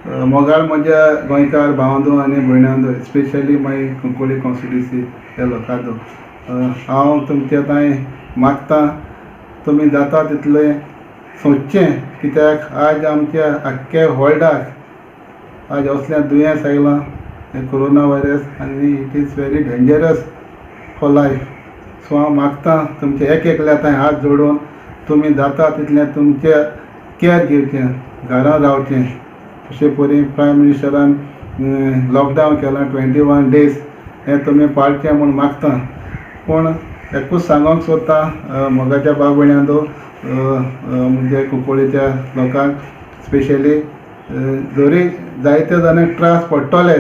मोगाळ म्हज्या गोंयकार भावांदो आनी भयणांदो, स्पेशली मागीर कुंकळी कॉन्स्टिट्युन्सी ह्या लोकांचो, हांव तुमचे थंय मागता, तुमी जाता तितलें सोदचें, कित्याक आज आमच्या आख्ख्या वर्ल्डाक आज असलें दुयेंस आयलां हें कोरोना वायरस आनी it is very dangerous for life. So हांव मागता तुमचे एक एकल्या थंय हात जोडून, तुमी जाता तितलें तुमचें कॅर घेवचें, घरां रावचें. अशें परी प्रायम मिनिस्टरान लॉकडावन केलां 21 डेज, हें तुमी पाळचें म्हूण मागता. पूण एकूच सांगोंक सोदता मोगाच्या भाव भयणांनो, म्हणजे कुंकळीच्या लोकांक स्पेशली, जरी जायते जाणांक त्रास पडटले,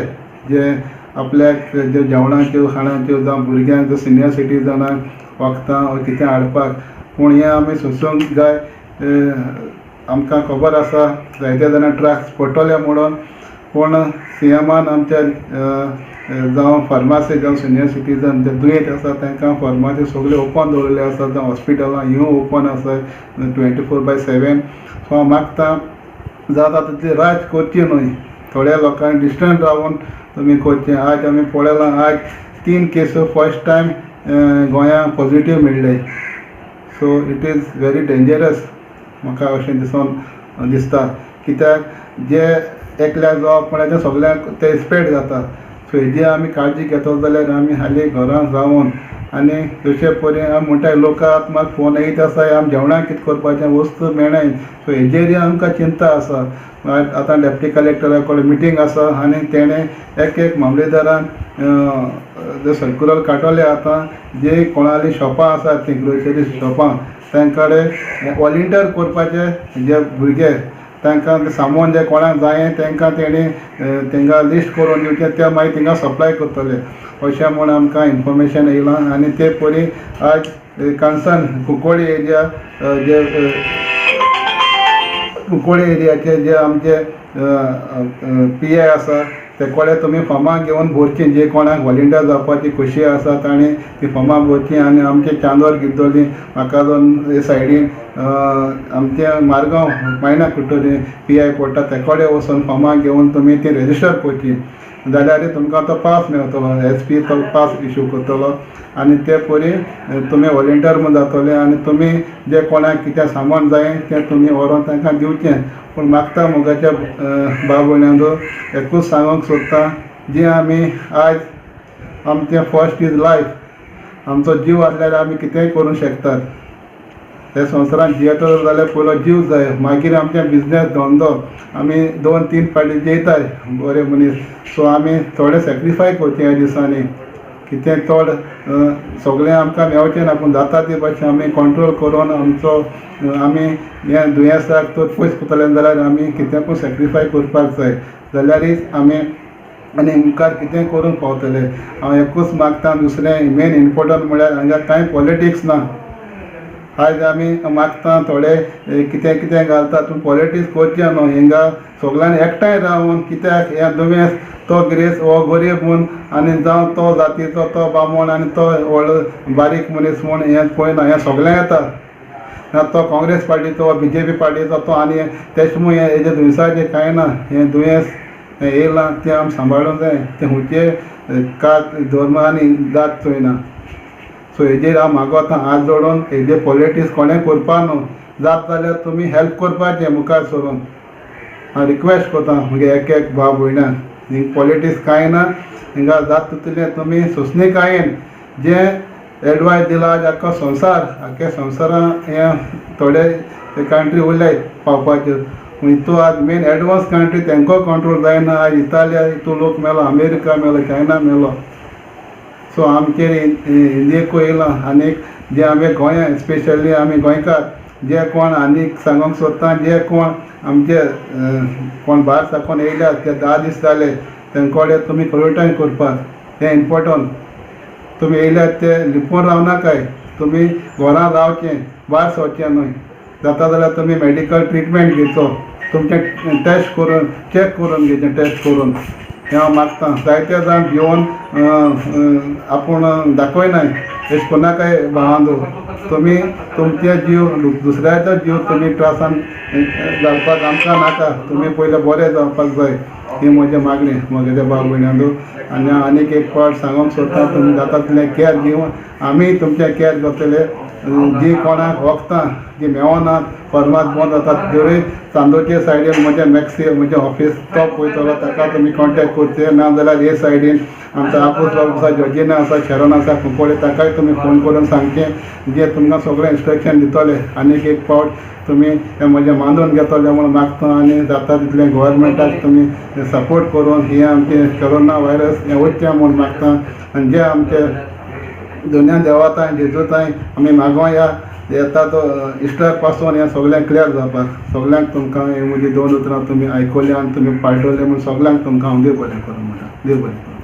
जे आपल्याक जे जेवणाच्यो खाणाच्यो जावं भुरग्यांक, सिनियर सिटीजनाक वखदां वा कितें हाडपाक, पूण हें आमी सोंसूंक जाय. आमकां खबर आसा जायते जाणांक त्रास पडटले म्हणून, पूण सीएमान आमच्या जावं फार्मासी जावं सिनियर सिटीजन जे दुयेंत आसा तांकां फार्मासी सगळ्यो ओपन दवरिल्ल्यो आसा, जावं हॉस्पिटलां ह्यूय ओपन आसा 24/7. सो हांव मागता, जाता तितली राज करची न्हय, थोड्या लोकांक डिस्टंट रावन तुमी करचें. आज आमी पळयलां, आज तीन केसो फर्स्ट टायम गोंयांत पॉझिटीव मेळ्ळे. So it is very dangerous म्हाका अशें दिसोन दिसता, कित्याक जे एकल्याक जावप म्हळ्यार तें सगल्यांक तें स्प्रेड जाता. सो हेजी आमी काळजी घेतलो जाल्यार आमी हालीं घरान रावन आनी जशे परी आमी म्हणटाय, लोकांक म्हाका फोन येयत आसा, आमी जेवणाक कितें करपाचें, वस्तू मेळनाय. सो हेजेर आमकां चिंता आसा. आतां डेप्टी कलेक्टरा कडेन मिटींग आसा आनी तेणें एक एक मामलेदारान सर्कुलर काडटले. आतां जे कोणाली शॉपां आसा, ती ग्रोसरी शॉपां, तांकां कडेन वॉलंटियर करपाचे जे भुरगे, तांकां तें सामान जें कोणाक जायें तांकां तेणी तांकां लिस्ट करून दिवचें, ते मागीर थिंगा सप्लाय करतले अशें म्हूण आमकां इन्फॉर्मेशन येयलां. आनी ते परी आज कन्सर्न कुंकळी एरिया, जे कुंकळी एरियाचे जे आमचे पीआय आसा, ते कडेन तुमी फॉर्मां घेवन भरचीं. जे कोणाक व्हॉलंटियर जावपाची खुशी आसा ताणें ती फॉर्मां भरचीं. आनी आमचे चांदोर, गिद्दोली, म्हाका हे सायडीन आमचे मारगांव मायणा कुट्टरी पीआय पडटा, ते कडेन वचून फॉर्मां घेवन तुमी ती रेजिस्टर करची, जाल्यार तुमकां तो पास मेवतलो, एसपी तो पास इशू करतलो आनी ते परी तुमी व्हॉलंटियर म्हूण जातले आनी तुमी जे कोणाक कितें सामान जाय तें तुमी व्हरोन तांकां दिवचें. पूण मागता मोगाच्या भाव भयणांनो, एकूच सांगूंक सोदता, जी आमी आयज आमचें फर्स्ट is life. आमचो जीव आसल्यार आमी कितेंय करूंक शकतात. हे संवसारांत जियेतलो जाल्यार पयलो जीव जाय, मागीर आमचें बिजनेस धंदो. आमी दोन तीन फावटी जेयताय बरे मनीस. सो आमी थोडे सॅक्रिफाय करचें ह्या दिसांनी. कितें चड सगळें आमकां मेवचें ना, पूण जाता ते भाशेन आमी कंट्रोल करून आमचो आमी हें दुयेंसाक तर पयस करतले जाल्यार आमी कितें पूण सॅक्रिफाय करपाक जाय, जाल्यारीच आमी आनी मुखार कितें करूंक पावतले. हांव एकूच मागता, दुसरें मेन इम्पोर्टंट म्हळ्यार हांगा कांय पॉलिटिक्स ना. आयज आमी मागता, थोडे कितें कितें घालता, तूं पॉलिटिक्स करचें न्हू. हिंगा सगल्यांनी एकठांय रावन, कित्याक हें दुयेंस तो गिरेस्त हो गरीब म्हूण आनी जावं तो जातीचो तो बामण आनी तो व्हडलो बारीक मनीस म्हूण हें पळयना. हें सगळें येता ना, तो काँग्रेस पार्टीचो, बीजेपी पार्टीचो तो आनी तेश म्हूण हें हेजें दुयेंसाचें कांय ना. हें दुयेंस हें येयलां तें आमी सांबाळूंक जाय. तें खंयचे कात, धर्म आनी जात चोयना. सो हेजेर हांव मागोता हात जोडून, हेजे पॉलिटिक्स कोणें करपा न्हू. जात जाल्यार तुमी हेल्प करपाचें मुखार सरून. हांव रिक्वेस्ट करता म्हगे एक एक भाव भयणांक, हिंग पॉलिटिक्स कांय ना हिंगा. जात तितलें तुमी सोंसणीकायेन जें एडवायस दिला आज आख्खो संवसार, आख्ख्या संवसारान हें थोडे कंट्री उरल्याय पावपाच्यो, पूण हितू आज मेन एडवान्स कंट्री तेंको कंट्रोल जायना. आज इतालिया हितू लोक मेलो, अमेरिका मेलो, चायना मेलो. सो आमचेर इंडियेकूय येयलां आनीक जे आमी गोंया, स्पेशली आमी गोंयकार जे कोण, आनीक सांगूंक सोदता, जे कोण आमचे कोण भायर साकून येयल्यात ते 10 दीस जाले, तेंचे कडेन तुमी क्वॉरंटायन करपाक हें इम्पोर्टंट. तुमी येयल्यात ते लिपून रावनाकाय, तुमी घरान रावचें, भायर सरचें न्हय. जाता जाल्यार तुमी मेडिकल ट्रिटमेंट घेवचो, तुमचें टेस्ट करून, चॅक करून घेवचें, टेस्ट करून. हें हांव मागतां. जायते जाण भिवन आपूण दाखयनाय. अशें कोणाकय भावांदो, तुमी तुमचे जीव, दुसऱ्याचो जीव तुमी त्रासान घालपाक आमकां नाका. तुमी पयले बरे जावपाक जाय, ही म्हजी मागणी म्हगेल्या भाव भयणांनो. आनी हांव आनीक एक पावट सांगूंक सोदता, तुमी जाता तितलें केअर घेवन आमी तुमचें केअर करतले. जी कोणाक वखदां जी मेळनात, फार्मास बंद जातात, जरूय चांदोरचे सायडीन म्हजें मॅक्सी म्हजें ऑफीस तो पळयतलो, ताका तुमी कॉन्टेक्ट करचे. ना जाल्यार हे सायडीन आमचो आपूस बाबू आसा, जॉर्जिना आसा, शेरोन आसा कुंकळ्ळे, ताकाय तुमी फोन करून सांगचें, जे तुमकां सगळें इन्स्ट्रक्शन दितले. आनीक एक फावट तुमी हें म्हजें मानून घेतले म्हूण मागता आनी जाता तितलें गोवोरमेंटाक तुमी सपोर्ट करून हें आमचें कोरोना व्हायरस हें वचचें म्हूण मागता. आनी जे आमचे दोन्या देवाताय जेजूताय आमी मागोया, येता तो इस्टर पासून हें सगळें क्लियर जावपाक. सगल्यांक तुमकां हे म्हजी दोन उतरां तुमी आयकली आनी तुमी पाळटले म्हूण सगल्यांक तुमकां हांव देव बरें करूं म्हणटा. देव बरें करूं.